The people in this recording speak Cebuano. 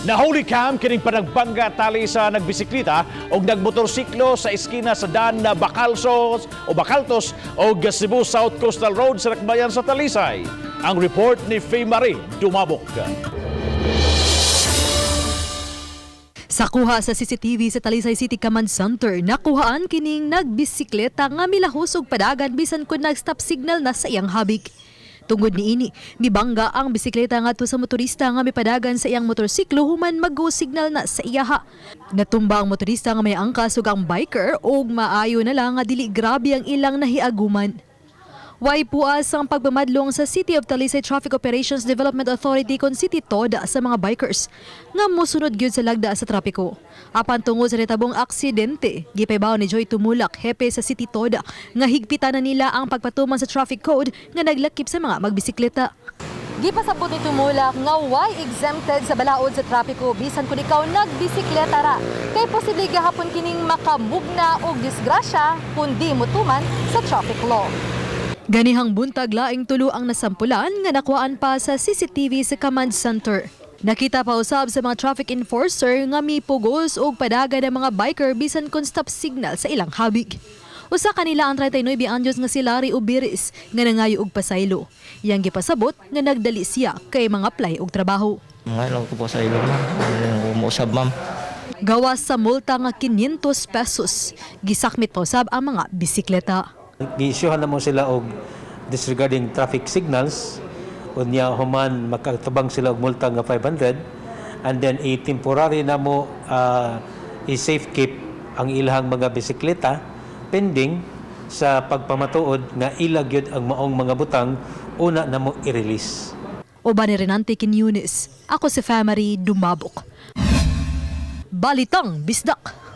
Nahuli cam kining panagbangga tali sa nagbisikleta o nagmotorsiklo sa eskina sa Dan na Bacalsos o Bacaltos o Cebu South Coastal Road sa Lakbayan sa Talisay. Ang report ni Faye Marie Dumabok. Sa kuha sa CCTV sa Talisay City Command Center, nakuhaan kining nagbisikleta nga milahos og padagan bisan kun nag-stop signal na sa iyang habig. Tungod niini, mibangga ang bisikleta ngadto sa motorista nga mipadagan sa iyang motorsiklo human mag-go signal na sa iyaha. Natumba ang motorista nga may angkas ug ang biker ug maayo na lang nga dili grabe ang ilang nahiaguman. Way puas ang pagmamadlong sa City of Talisay Traffic Operations Development Authority kon City TODA sa mga bikers nga mosunod gyud sa lagda sa trapiko. Apan tungod sa nitabong aksidente, gipaybaw ni Joy Tumulak, hepe sa City TODA, nga higpitan na nila ang pagpatuman sa traffic code nga naglakip sa mga magbisikleta. Gipasabot ni Tumulak nga way exempted sa balaod sa trapiko bisan kung ikaw nagbisikleta ra. Kay posible gahapon kining makamugna og disgrasya kung di motuman sa traffic law. Ganihang buntag, laing tulo ang nasampulan nga nakuhaan pa sa CCTV sa command center. Nakita pa usab sa mga traffic enforcer nga mipugos og padagan ang mga biker bisan kon stop signal sa ilang habig. Usa kanila ang 39 anyos nga si Larry Ubiris nga nangayo og pasaylo. Iyang gipasabot nga nagdali siya kay mga-apply og trabaho. Ngayon ko po sa ilo, ma'am. Ano ko usab, ma'am. Gawas sa multa nga 500 pesos, gisakmit pa usab ang mga bisikleta. Giisyuhan na mo sila og disregarding traffic signals, unya human makatabang sila og multa nga 500, and then i-temporary na mo i-safe keep ang ilahang mga bisikleta pending sa pagpamatuod nga ila gyud ang maong mga butang una na mo i-release. Uban ni Renante Quiñones. Ako si Famary Dumabok. Balitang Bisdak.